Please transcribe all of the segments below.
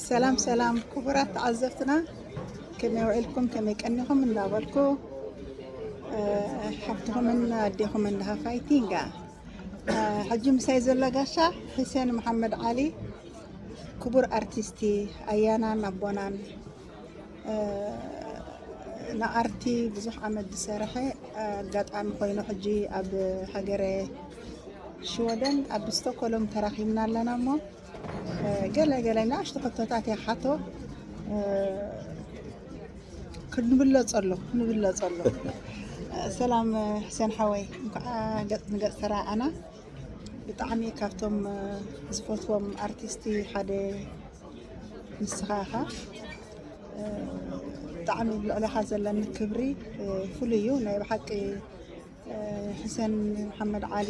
ሰላም ሰላም ክቡራት ተዓዘብትና፣ ከመይ ውዒልኩም፣ ከመይ ቀኒኹም እንዳበልኩ፣ ሓፍትኹምን ኣዴኹምን ደሃፋይ ቲንጋ። ሕጂ ምሳይ ዘሎ ጋሻ ሑሴን መሓመድ ዓሊ፣ ክቡር ኣርቲስቲ፣ ኣያናን ኣቦናን፣ ንኣርቲ ብዙሕ ዓመት ዝሰርሐ፣ ኣጋጣሚ ኮይኑ ሕጂ ኣብ ሃገረ ሽወደን ኣብ ስቶኮሎም ተራኺብና ኣለና እሞ፣ ገለ ገለ ንኣሽቱ ሕቶታት እየ ክሓቶ። ክንብለጸሎ ክንብለጸሎ። ሰላም ሕሴን ሓወይ፣ እንኳዕ ገጽ ንገጽ ተራኣና። ብጣዕሚ ካብቶም ዝፈትዎም ኣርቲስቲ ሓደ ንስኻ ኢኻ። ብጣዕሚ ልዕለኻ ዘለኒ ክብሪ ፍሉይ እዩ። ናይ ብሓቂ ሕሰን መሓመድ ዓሊ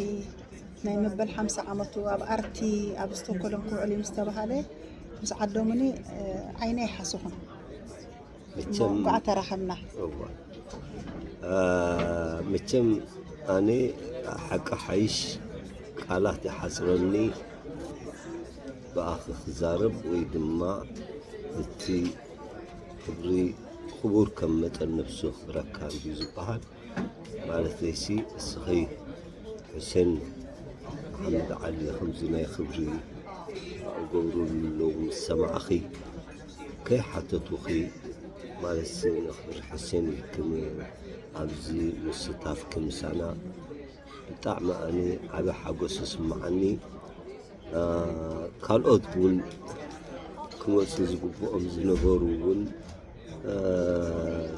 ናይ መበል ሓምሳ ዓመቱ ኣብ ኣርቲ ኣብ ስቶኮሎም ክውዕል እዩ ምስ ተባሃለ፣ ምስ ዓደሙኒ ዓይነ ኣይሓስኹን። መቸም እንኳዕ ተራኸብና። እዋ። አ፣ መቸም ኣነ ሓቂ ሓይሽ ቃላት ይሓፅረኒ ብኣኺ ክዛረብ ወይ ድማ እቲ ክብሪ ክቡር ከም መጠን ነብሱ ክብረካ እንድዩ ዝበሃል። ማለት ሲ እስኺ ሕሴን መሓመድ ዓሊ ከምዚ ናይ ክብሪ ገብሩ ኣለዉ ምስ ሰማዕኺ ከይሓተቱኺ ማለት ሲ ንኽብሪ ሕሴን ኢልክን ኣብዚ ምስታፍኪ ምሳና ብጣዕሚ ኣነ ዓቢ ሓጎስ ይስምዓኒ። ካልኦት እውን ክመፁ ዝግብኦም ዝነበሩ እውን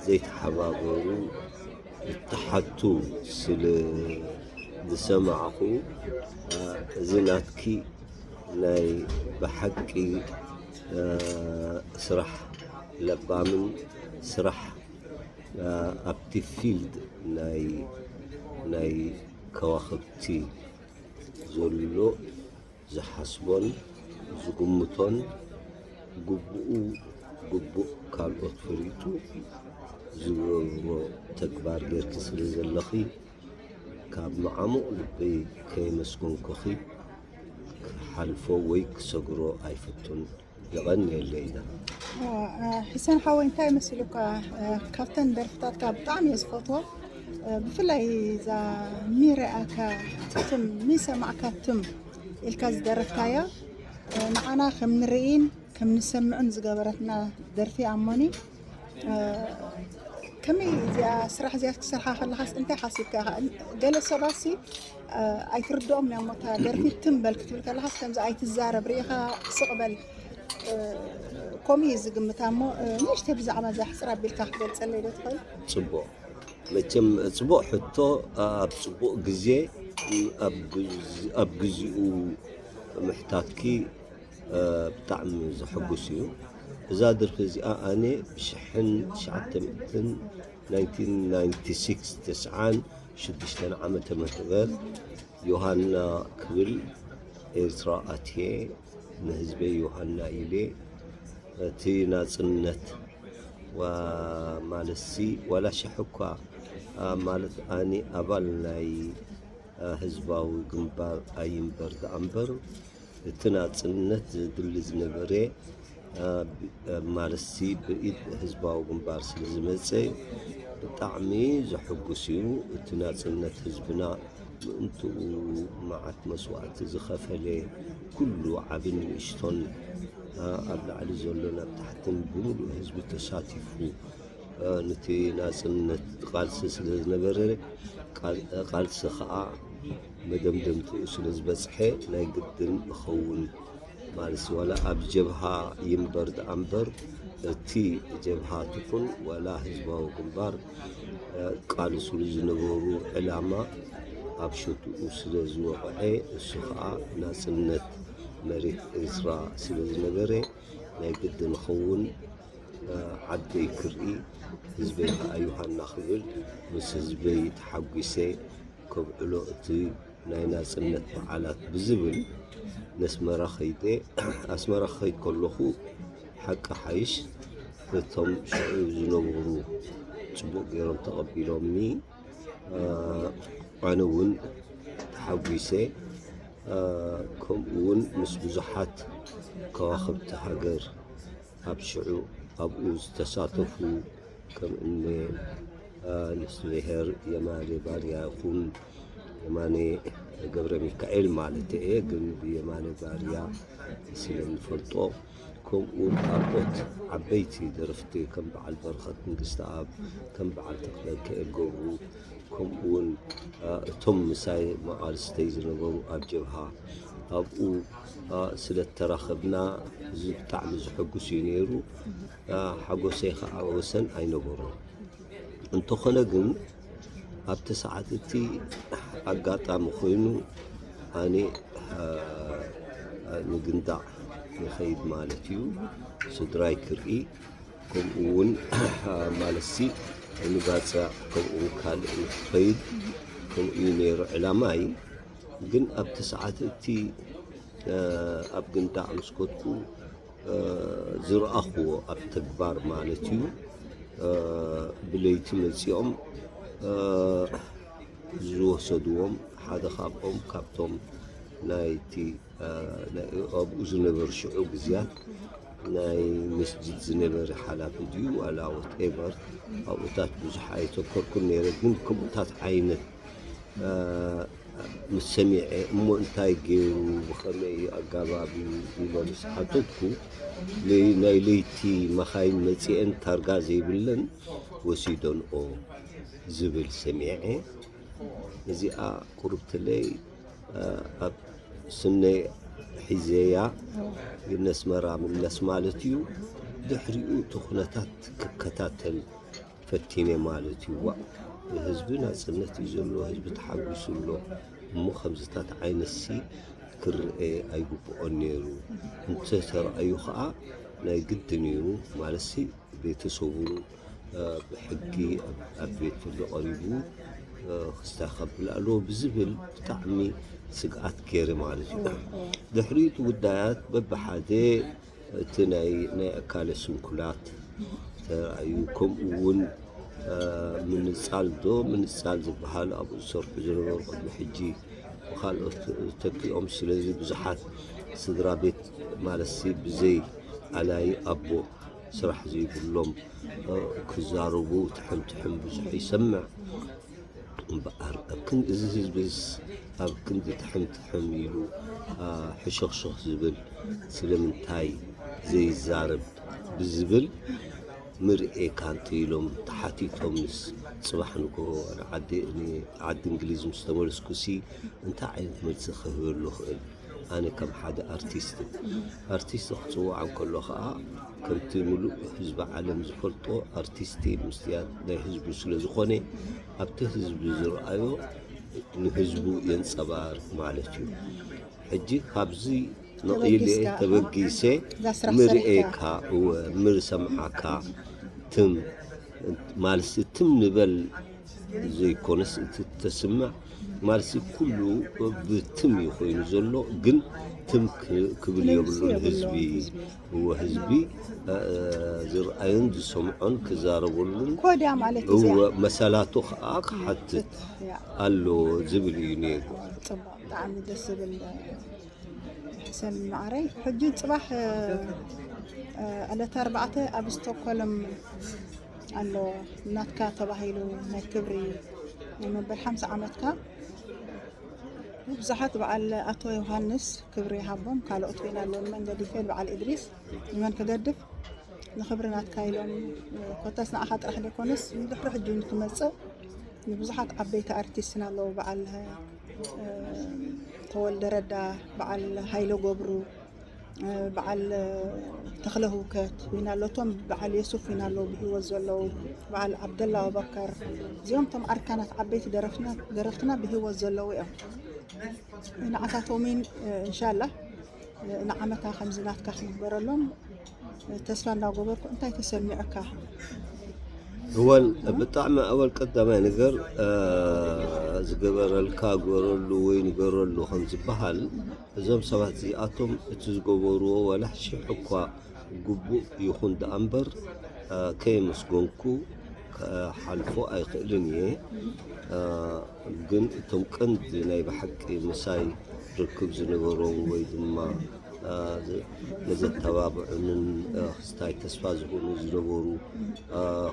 ዘይተሓባበሩ ዝተሓቱ ስለ ዝሰማዕኹ እዚ ናትኪ ናይ ብሓቂ ስራሕ ለባምን ስራሕ ኣብቲ ፊልድ ናይ ናይ ከዋኽብቲ ዘሎ ዝሓስቦን ዝግምቶን ግቡኡ ግቡእ ካልኦት ፈሊጡ ዝገብሮ ተግባር ጌርኪ ስለ ዘለኺ ካብ መዓሙቕ ልበይ ከየመስገንኩኺ ክሓልፎ ወይ ክሰግሮ ኣይፈቱን። የቐንየለይ ኢና። ሕሰን ሓወይ እንታይ መሲሉካ? ካብተን ደርፍታትካ ብጣዕሚ እየ ዝፈትዎ። ብፍላይ እዛ ሚረኣካ ትም ሚሰማዕካ ትም ኢልካ ዝደረፍካያ ንዓና ከም ንርእይን ከም ንሰምዕን ዝገበረትና ደርፊ ኣሞኒ። ከመይ እዚኣ ስራሕ እዚኣ ክትሰርሓ ከለኻስ እንታይ ሓሲብካ ኢኻ? ገለ ሰባሲ ኣይትርድኦም እዮም። እታ ደርፊ ትም በል ክትብል ከለኻስ ከምዚ ኣይትዛረብ፣ ርኢኻ ስቕ በል ከምኡ እዩ ዝግምታ። እሞ ንእሽተይ ብዛዕባ እዛ ሕፅር ኣቢልካ ክትገልፀለይ ዶ ትኽእል? ጽቡቕ። መቸም ጽቡቕ ሕቶ። ኣብ ጽቡቕ ግዜ ኣብ ግዝ- ኣብ ግዚኡ ምሕታትኪ ብጣዕሚ ዘሐጉስ እዩ። እዛ ደርፊ እዚኣ ኣነ ብሽሕን ትሽዓተ ሚእትን ናይንቲን ናይንቲ ሲክስ ተስዓን ሽዱሽተን ዓመተ ምህረት ዮሃና ክብል ኤርትራ ኣትየ ንህዝበይ ዮሃና ኢለ እቲ ናጽነት ዋ- ማለትሲ ዋላ ሽሕ እኳ አ፣ ማለት ኣኒ ኣባል ናይ አ፣ ህዝባዊ ግንባር ኣይምበር ደኣ እምበር እቲ ናጽነት ዘድሊ ዝነበረ አ፣ ብ- አ፣ ማለትሲ ብኢድ ህዝባዊ ግንባር ስለ ዝመጸ ብጣዕሚ ዘሐጉስ እዩ። እቲ ናጽነት ህዝብና ምእንትኡ መዓት መስዋእቲ ዝኸፈለ ኩሉ ዓብን ንእሽቶን አ፣ ኣብ ላዕሊ ዘሎን ኣብ ታሕትን ብምሉእ ህዝቢ ተሳቲፉ አ፣ ነቲ ናጽነት ቃልሲ ስለ ዝነበረ ቃል- ቃልሲ ኸኣ መደምደምትኡ ስለ ዝበጽሐ ናይ ግድን እኸውን ማለት ዋላ ኣብ ጀብሃ ይንበር ደኣ እምበር እቲ ጀብሃ ትኹን ዋላ ህዝባዊ ግንባር ቃልስሉ ዝነበሩ ዕላማ ኣብ ሸትኡ ስለ ዝወቕዐ እሱ ኸኣ ናጽነት መሬት ኤርትራ ስለ ዝነበረ ናይ ግድን ኸውን ዓደይ ክርኢ ህዝበይ ከዓ ዮሃና ክብል ምስ ህዝበይ ተሓጒሰ ከብዕሎ እቲ ናይ ናፅነት በዓላት ብዝብል ነስመራ ከይደ ኣስመራ ክኸይድ ከለኹ ሓቂ ሓይሽ እቶም ሽዑ ዝነበሩ ፅቡቅ ገይሮም ተቐቢሎምኒ ኣነ እውን ተሓጒሰ ከምኡ እውን ምስ ብዙሓት ከዋኽብቲ ሃገር ኣብ ሽዑ ኣብኡ ዝተሳተፉ ከም እኒ ንስብሔር የማነ ባርያ ይኹን የማነ ገብረ ሚካኤል ማለት እየ፣ ግን ብየማነ ባርያ ስለ ንፈልጦ፣ ከምኡ እውን ካልኦት ዓበይቲ ደረፍቲ ከም በዓል በረኸት መንግስተኣብ፣ ከም በዓል ተኽለሚካኤል ገብሩ፣ ከምኡ እውን እቶም ምሳይ መቓልስተይ ዝነበሩ ኣብ ጀብሃ ኣብኡ ስለ እተራኸብና፣ እዚ ብጣዕሚ ዘሐጉስ እዩ ነይሩ። ሓጎሰይ ከዓ ወሰን ኣይነበሮን። እንተኾነ ግን ኣብቲ ሰዓት እቲ ኣጋጣሚ ኮይኑ ኣነ ንግንዳዕ ንኸይድ ማለት እዩ፣ ስድራይ ክርኢ፣ ከምኡ እውን ማለትሲ ንባፅዕ ከምኡ እውን ካልእ ንክኸይድ ከምኡ እዩ ነይሩ ዕላማይ። ግን ኣብቲ ሰዓት እቲ ኣብ ግንዳዕ ምስ ከድኩ ዝረኣኽዎ ኣብ ተግባር ማለት እዩ። ብለይቲ መፂኦም ዝወሰድዎም ሓደ ካብኦም ካብቶም ናይቲ ኣብኡ ዝነበሩ ሽዑ ግዜያት ናይ መስጅድ ዝነበረ ሓላፊ ድዩ ዋላ ወትኤቨር ኣብኡታት ብዙሕ ኣይተኮርኩን ነይረ። ግን ከምኡታት ዓይነት ምስ ሰሚዐ እሞ እንታይ ገይሩ ብኸመይ ኣጋባብ ኢለ ምስ ሓተትኩ ናይ ለይቲ መኻይን መፂአን ታርጋ ዘይብለን ወሲደንኦ ዝብል ሰሚዐ። እዚኣ ቁርብትለይ ኣብ ስነይ ሒዘያ ነስመራ ምለስ ማለት እዩ። ድሕሪኡ እቲ ኩነታት ክከታተል ፈቲነ ማለት እዩ። ዋ ህዝቢ ናፅነት እዩ ዘሎ፣ ህዝቢ ተሓጒሱ ኣሎ። እሞ ከምዝታት ዓይነትሲ ክርአ ኣይግብኦን ነይሩ። እንተተረኣዩ ከዓ ናይ ግድን እዩ ማለትሲ ቤተሰቡ ብሕጊ ኣብ ቤት ፍርዲ ቀሪቡ ክስታይ ከብል ኣለዎ ብዝብል ብጣዕሚ ስግኣት ገይረ ማለት እዩ። ድሕሪኡ እቲ ጉዳያት በብሓደ እቲ ናይ ናይ ኣካለ ስንኩላት ተራእዩ፣ ከምኡ እውን ምንፃል ዶ ምንፃል ዝበሃል ኣብኡ ዝሰርሑ ዝነበሩ ቅድሚ ሕጂ ብካልኦት ተኪኦም። ስለዚ ብዙሓት ስድራ ቤት ማለትሲ ብዘይ ኣላይ ኣቦ ስራሕ ዘይብሎም ክዛረቡ ትሕም ትሕም ብዙሕ ይሰምዕ። እምበኣር ኣብ ክንዲ እዚ ህዝብስ ኣብ ክንዲ ትሕም ትሕም ኢሉ ሕሸኽሸኽ ዝብል ስለምንታይ ዘይዛረብ ብዝብል ምርኤካ እንተ ኢሎም ተሓቲቶምስ፣ ጽባሕ ንግሆ ንዓዲ ንዓዲ እንግሊዝ ምስ ተመለስኩሲ እንታይ ዓይነት መልሲ ክህበሉ እኽእል? ኣነ ከም ሓደ ኣርቲስት፣ ኣርቲስት ክጽዋዕ እንከሎ ኸኣ ከምቲ ምሉእ ህዝቢ ዓለም ዝፈልጦ ኣርቲስት ምስትያት ናይ ህዝቡ ስለ ዝኾነ ኣብቲ ህዝቢ ዝረኣዮ ንህዝቡ የንጸባርቕ ማለት እዩ። ሕጂ ካብዚ ንቕኢለ ተበጊሰ ምርእየካ እወ ምርሰምዓካ ትም ማለትሲ ትም ንበል ዘይኮነስ እቲ ተስምዕ ማለትሲ ኩሉ ብትም እዩ ኮይኑ ዘሎ፣ ግን ትም ክብል የብሉን። ህዝቢ እወ ህዝቢ ዝርኣዩን ዝሰምዖን ክዛረበሉን ኮዳ ማለት እዩ። እወ መሰላቱ ከዓ ክሓትት ኣሎ ዝብል እዩ ነይሩ። ፅቡቅ ብጣዕሚ ደስ ዝብል ሕሰን ማዕረይ። ሕጂ ፅባሕ ዕለት ኣርባዕተ ኣብ ስቶኮልም ኣሎ ናትካ ተባሂሉ ናይ ክብሪ ናይ መበል ሓምሳ ዓመትካ ብዙሓት በዓል ኣቶ ዮሃንስ ክብሪ ይሃቦም ካልኦት ኮይና ኣለዉ ንመንገዲ ፌል በዓል እድሪስ ንመን ክገድፍ ንኽብሪ ናትካ ኢሎም ኮታስ ንዓኻ ጥራሕ ዘይኮነስ ንድሕሪ ሕጂ እውን ክመፅእ ንብዙሓት ዓበይቲ ኣርቲስትን ኣለዉ በዓል ተወልደ ረዳ በዓል ሃይለ ገብሩ በዓል ተኽለ ህውከት ዊና ኣለቶም በዓል የሱፍ ዊና ኣለዉ ብህይወት ዘለዉ በዓል ዓብደላ ኣበከር እዚኦም ቶም ኣርካናት ዓበይቲ ደረፍትና ብህይወት ዘለዉ እዮም። ንዓታቶምን እንሻላ ንዓመታ ከምዚ ናትካ ክንግበረሎም ተስፋ እንዳገበርኩ እንታይ ተሰሚዑካ? እወል ብጣዕሚ ኣወል ቀዳማይ ነገር ዝገበረልካ ግበረሉ ወይ ንገረሉ ከም ዝበሃል እዞም ሰባት እዚኣቶም እቲ ዝገበርዎ ዋላ ሽሕ እኳ ግቡእ ይኹን ደኣ እምበር ከየመስገንኩ ክሓልፎ ኣይኽእልን እየ። ግን እቶም ቀንዲ ናይ ብሓቂ ምሳይ ርክብ ዝነበሮም ወይ ድማ ነዘተባብዑንን ክስታይ ተስፋ ዝኾኑ ዝነበሩ፣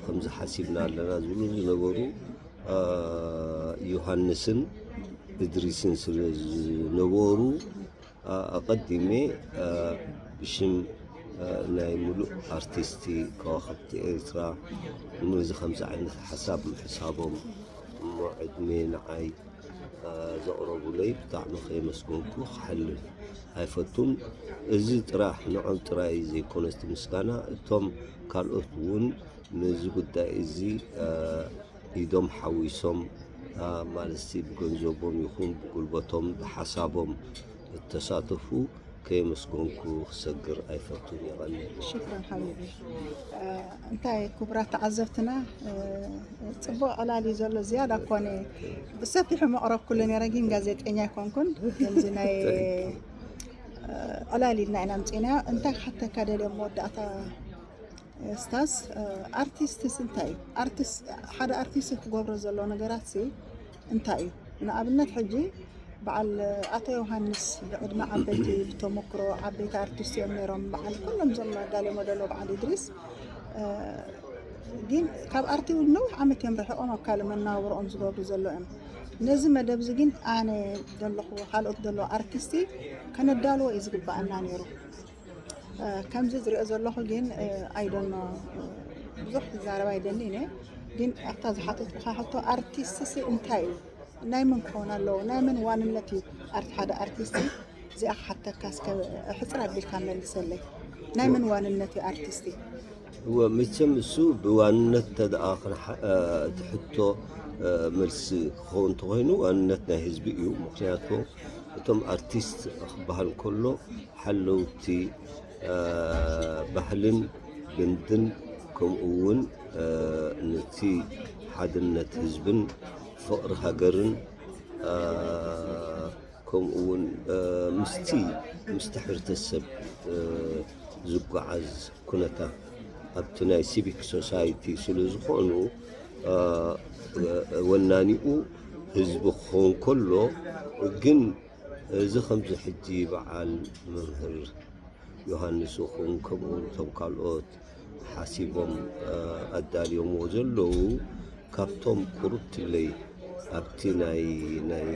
ከምዚ ሓሲብና ኣለና ዝብሉ ዝነበሩ ዮሃንስን እድሪስን ስለ ዝነበሩ፣ ኣቐዲመ ብሽም ናይ ሙሉእ ኣርቲስቲ ከዋኽብቲ ኤርትራ፣ ነዚ ከምዚ ዓይነት ሓሳብ ምሕሳቦም፣ እሞ ዕድመ ንዓይ ዘቕረቡለይ ብጣዕሚ ከየመስገንኩ ክሓልፍ ኣይፈቱን። እዚ ጥራሕ፣ ንዖም ጥራይ ዘይኮነስ እቲ ምስጋና፣ እቶም ካልኦት እውን ነዚ ጉዳይ እዚ ኢዶም ሓዊሶም፣ ማለት ብገንዘቦም ይኹን ብጉልበቶም ብሓሳቦም እተሳተፉ ከየመስገንኩ ክሰግር ኣይፈቱን። የቐንየለይ። ሽክረን ሓቢቢ። እንታይ ክቡራት ተዓዘብትና፣ ጽቡቕ ዕላል እዩ ዘሎ። ዝያዳ ኮነ ብሰፊሑ መቕረብኩሉ ነይረ፣ ግን ጋዜጠኛ ኣይኮንኩን። ከምዚ ናይ ዕላል ኢልና ኢና ምፅና። እንታይ ክሓተካ ደልየ መወዳእታ ስታዝ፣ ኣርቲስትስ እንታይ እዩ? ሓደ ኣርቲስት ክገብሮ ዘሎ ነገራት ሲ እንታይ እዩ? ንኣብነት ሕጂ በዓል ኣቶ ዮሃንስ ብዕድመ ዓበይቲ፣ ብተመክሮ ዓበይቲ ኣርቲስት እዮም ነይሮም። በዓል ኩሎም እዞም ኣዳልዮሞ ዘሎ በዓል ኢድሪስ፣ ግን ካብ ኣርቲ እውን ነዊሕ ዓመት እዮም ርሒቖም ኣብ ካልእ መናብሮኦም ዝገብሩ ዘሎ እዮም። ነዚ መደብ እዚ ግን ኣነ ዘለኹ፣ ካልኦት ዘለዉ ኣርቲስቲ ከነዳልዎ እዩ ዝግባኣና ነይሩ። ከምዚ ዝሪኦ ዘለኹ ግን፣ ኣይደኖ፣ ብዙሕ ክዛረብ ኣይደልን እየ። ግን ኣብታ ዝሓተትኩኻ ሕቶ፣ ኣርቲስት ሲ እንታይ እዩ? ናይ መን ክኸውን ኣለዎ? ናይ መን ዋንነት እዩ ኣርቲ ሓደ ኣርቲስቲ? እዚኣ ክሓተካ እስከ ሕፅር ኣቢልካ መልሰለይ። ናይ መን ዋንነት እዩ ኣርቲስቲ? እወ፣ መቸም እሱ ብዋንነት ተደኣ ክንሓ-፣ እቲ ሕቶ መልሲ ክኸውን እንተኾይኑ፣ ዋንነት ናይ ህዝቢ እዩ። ምክንያቱ እቶም ኣርቲስት ክበሃል ከሎ ሓለውቲ ባህልን ልምድን፣ ከምኡ እውን ነቲ ሓድነት ህዝብን ፍቕሪ ሃገርን፣ ከምኡ እውን ምስቲ ምስቲ ሕብረተሰብ ዝጓዓዝ ኩነታት ኣብቲ ናይ ሲቪክ ሶሳይቲ ስለ ዝኾኑ፣ ወናኒኡ ህዝቢ ክኸውን ከሎ፣ ግን እዚ ከምዚ ሕጂ በዓል መምህር ዮሃንስ ይኹን፣ ከምኡ እውን እቶም ካልኦት ሓሲቦም ኣዳልዮምዎ ዘለዉ፣ ካብቶም ቁርብትለይ ኣብቲ ናይ ናይ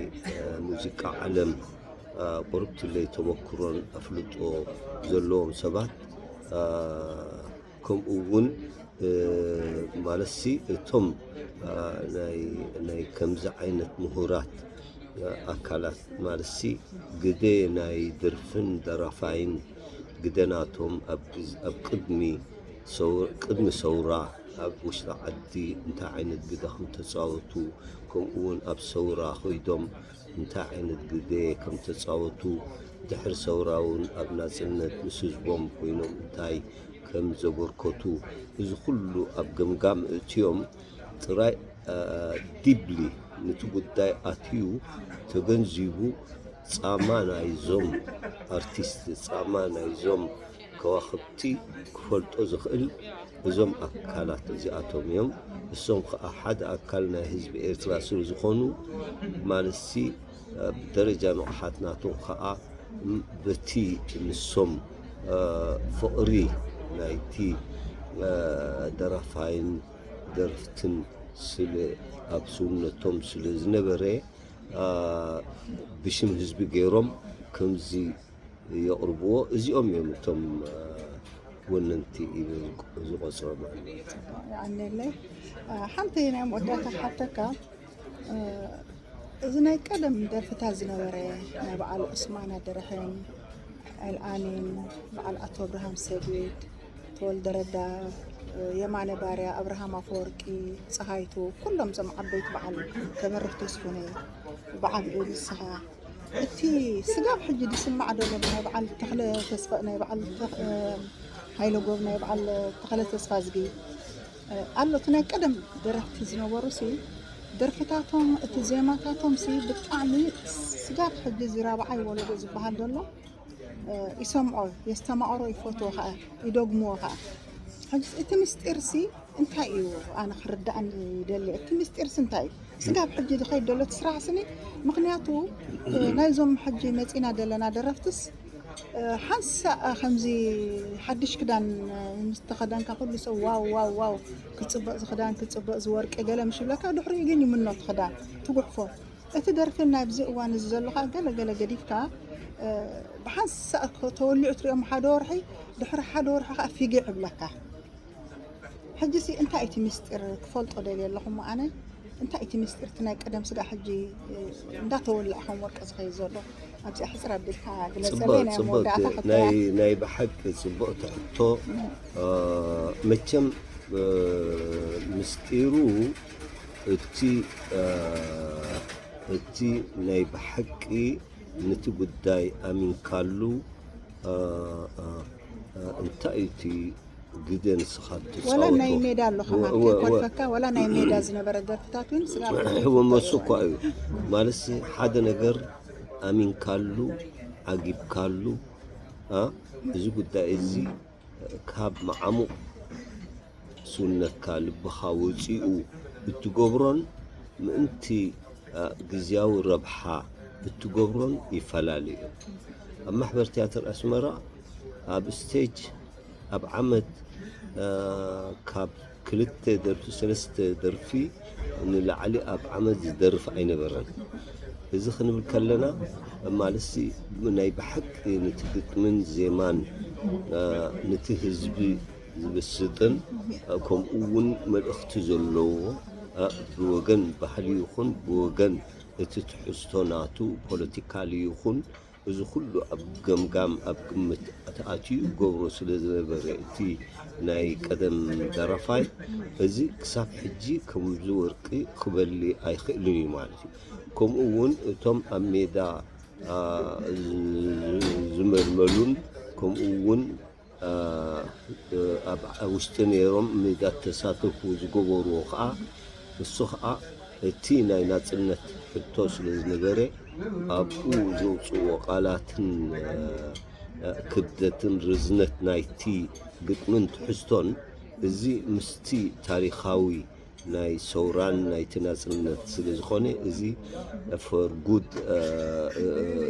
ሙዚቃ ዓለም ቁርብትለይ ተመክሮን ኣፍልጦ ዘለዎም ሰባት፣ ከምኡ እውን ማለትሲ እቶም ናይ ከምዚ ዓይነት ሰው-፣ ኣካላት ማለትሲ ግደ ናይ ደርፍን ደራፋይን ግደ ናቶም ኣብ ግዝ-፣ ኣብ ቅድሚ ሰው-፣ ቅድሚ ሰውራ ኣብ ውሽጢ ዓዲ እንታይ ዓይነት ግደ ከም ተጻወቱ፣ ከምኡ እውን ኣብ ሰውራ ኮይዶም እንታይ ዓይነት ግደ ከም ተጻወቱ፣ ድሕሪ ሰውራ እውን ኣብ ናጽነት ምስ ህዝቦም ኮይኖም እንታይ ከም ዘበርከቱ፣ እዚ ኩሉ ኣብ ገምጋም እእትዮም ጥራይ፣ ዲብሊ ነቲ ጉዳይ ኣትዩ ተገንዚቡ፣ ጻማ ናይዞም ኣርቲስት፣ ጻማ ናይዞም ከዋኽብቲ ክፈልጦ ዝኽእል እዞም ኣካላት እዚኣቶም እዮም። እሶም ከኣ ሓደ ኣካል ናይ ህዝቢ ኤርትራ ስለ ዝኾኑ፣ ማለትሲ ብደረጃ ንቕሓት ናቶም ከኣ በቲ ንሶም ፍቕሪ ናይቲ ደራፋይን ደረፍትን ስለ ኣብ ሰውነቶም ስለ ዝነበረ፣ ብሽም ህዝቢ ገይሮም ከምዚ የቕርብዎ። እዚኦም እዮም እቶም ወነንቲ ኢሉ ዝቆጽሮም ኣሎ። የቐንየለይ። ሓንቲ ናይ መወዳእታ ክሓተካ፣ እዚ ናይ ቀደም ደርፍታት ዝነበረ ናይ በዓል ዑስማን ኣደረሐም፣ ኣልኣሚን፣ በዓል ኣቶ ኣብርሃም ሰጊድ፣ ተወልደ ረዳ፣ የማነ ባርያ፣ ኣብርሃም ኣፈወርቂ፣ ፀሃይቱ፣ ኩሎም እዞም ዓበይቲ በዓል ተበርህ ተስፉነ፣ በዓል ንስኻ፣ እቲ ስጋብ ሕጂ ዝስማዕ ዘሎ ናይ በዓል ተኽለ ተስፋ፣ ናይ በዓል ተኽ-፣ ሃይለ ጎብ፣ ናይ በዓል ተኽለ ተስፋዝጊ ኣሎ። እቲ ናይ ቀደም ደረፍቲ ዝነበሩ ሲ ደርፍታቶም፣ እቲ ዜማታቶም ሲ ብጣዕሚ ስጋብ ሕጂ እዚ ራብዓይ ወለዶ ዝበሃል ዘሎ ይሰምዖ፣ የስተማቕሮ፣ ይፈትዎ ከዓ፣ ይደግምዎ ከዓ። ሕጂ እቲ ምስጢር ሲ እንታይ እዩ? ኣነ ክርዳእኒ ይደሊ። እቲ ምስጢር ሲ እንታይ እዩ? ስጋብ ሕጂ ዝኸይድ ዘሎ እቲ ስራሕ ስኒ፣ ምክንያቱ ናይዞም ሕጂ መፂና ዘለና ደረፍትስ ሓንሳእ ከምዚ ሓድሽ ክዳን ምስ ተኸዳንካ ኩሉ ሰብ ዋው ዋው ዋው፣ ክፅበቕ ዝኽዳን፣ ክፅበቕ ዝወርቂ ገለ ምሽ ብለካ፣ ድሕሪኡ ግን ይምኖ እቲ ክዳን ትጉሕፎ። እቲ ደርፊ ናይብዚ እዋን እዚ ዘሎ ከዓ ገለ ገለ ገዲፍካ ብሓንሳእ ተወሊዑ ትሪኦም ሓደ ወርሒ፣ ድሕሪ ሓደ ወርሒ ከዓ ፊጊዕ ይብለካ። ሕጂ ሲ እንታይ እቲ ምስጢር ክፈልጦ ደልየ ኣለኹ እሞ ኣነ እንታይ እቲ ምስጢር እቲ ናይ ቀደም ስጋ ሕጂ እንዳተወልዐ ከም ወርቂ ዝኸይድ ዘሎ ኣብዚኣ ሕፅር ኣቢልካ ግለፀለይ። ናይ መወዳእታ ክትያ ናይ ብሓቂ ፅቡቕ ትሕቶ። መቸም ምስጢሩ እቲ እቲ ናይ ብሓቂ ነቲ ጉዳይ ኣሚንካሉ እንታይ እቲ ግደ ንስኻ ወላ ናይ ትፃወቶ ሜዳ ኣሎ ከማን ከይኮልፈካ ወላ ናይ ሜዳ ዝነበረ ደርፍታት እውን ስጋ እወ መሱ እኳ እዩ። ማለትሲ ሓደ ነገር ኣሚንካሉ ዓጊብካሉ ኣ፣ እዚ ጉዳይ እዚ ካብ መዓሙቕ ስውነትካ ልብኻ ወፂኡ እትገብሮን ምእንቲ ኣ፣ ግዝያዊ ረብሓ እትገብሮን ይፈላለዩ እዮም። ኣብ ማሕበር ትያትር ኣስመራ ኣብ ስቴጅ ኣብ ዓመት ካብ ክልተ ደርፊ ሰለስተ ደርፊ ንላዕሊ ኣብ ዓመት ዝደርፍ ኣይነበረን። እዚ ክንብል ከለና ማለትሲ ናይ ብሓቂ ነቲ ግጥምን ዜማን ነቲ ህዝቢ ዝምስጥን ከምኡ እውን መልእኽቲ ዘለዎ ብወገን ባህሊ ይኹን ብወገን እቲ ትሕዝቶ ናቱ ፖለቲካሊ ይኹን እዚ ኩሉ ኣብ ገምጋም ኣብ ግምት ተኣትዩ ይገብሮ ስለ ዝነበረ እቲ ናይ ቀደም ደራፋይ እዚ ክሳብ ሕጂ ከምዚ ወርቂ ክበሊ ኣይኽእልን እዩ ማለት እዩ። ከምኡ እውን እቶም ኣብ ሜዳ ዝመልመሉን ከምኡ እውን ኣብ ውሽጢ ነይሮም ሜዳ ተሳተፉ ዝገበርዎ ከዓ እሱ ከዓ እቲ ናይ ናፅነት ሕቶ ስለ ዝነበረ ኣብኡ ዘውፅዎ ቃላትን ክብደትን ርዝነት ናይቲ ግጥምን ትሕዝቶን እዚ ምስቲ ታሪካዊ ናይ ሰውራን ናይቲ ናፅነት ስለ ዝኾነ እዚ for good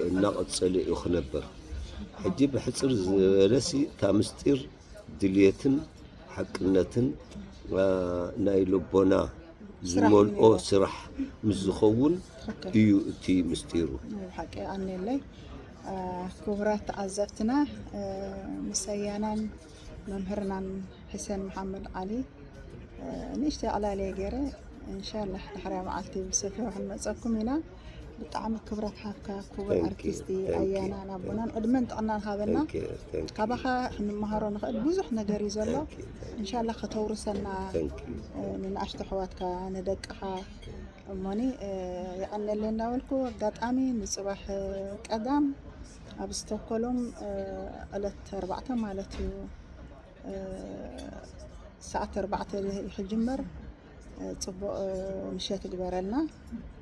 እናቐፀለ እዩ ክነብር። ሕጂ ብሕፅር ዝበለሲ እታ ምስጢር ድልየትን ሓቅነትን ናይ ልቦና ዝመልኦ ስራሕ ምስ ዝኸውን እዩ እቲ ምስጢሩ። ሓቂ ኣኔለይ ክቡራት ተዓዘብትና ምስ ኣያናን መምህርናን ሕሰን መሓመድ ዓሊ ንእሽተይ ዕላልየ ገይረ እንሻላህ ድሕርያ መዓልቲ ብሰፊሑ ክንመፀኩም ኢና። ብጣዕሚ ክብረት ሃብካ ክቡር ኣርቲስቲ ኣያናን ኣቦናን ዕድመን ጥዕናን ሃበና። ካባኻ ክንመሃሮ ንኽእል ብዙሕ ነገር እዩ ዘሎ። እንሻላ ከተውርሰና ንንኣሽቶ ኣሕዋትካ ንደቅኻ እሞኒ የቐነለይ እንዳበልኩ ኣጋጣሚ ንፅባሕ ቀዳም ኣብ ስቶኮሎም ዕለት ኣርባዕተ ማለት እዩ ሰዓት ኣርባዕተ ክጅመር ፅቡቕ ምሸት ይግበረልና።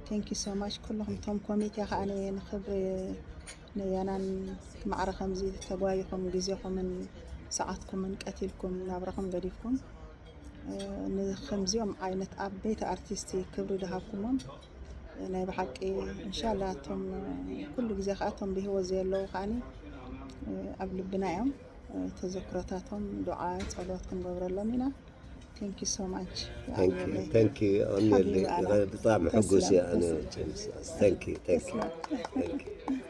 Thank you so much ኩልኹም ቶም ኮሚቴ ከዓ ንክብሪ ነያናን ማዕረ ከምዚ ተጓይኹም ግዜኹምን ሰዓትኩምን ቀቲልኩም ናብራኹም ገዲፍኩም ንከምዚኦም ዓይነት ዓበይቲ ኣርቲስቲ ክብሪ ድሃብኩሞም ናይ ብሓቂ እንሻላ እቶም ኩሉ ግዜ ከዓ እቶም ብህይወት ዘየለዉ ከዓኒ ኣብ ልብና እዮም። ተዘክሮታቶም ዱዓ ፀሎት ክንገብረሎም ኢና። Thank you so much። Thank you ኣሜሊ። ብጣዕሚ ሕጉስ እየ ኣነ። Thank you thank you thank you።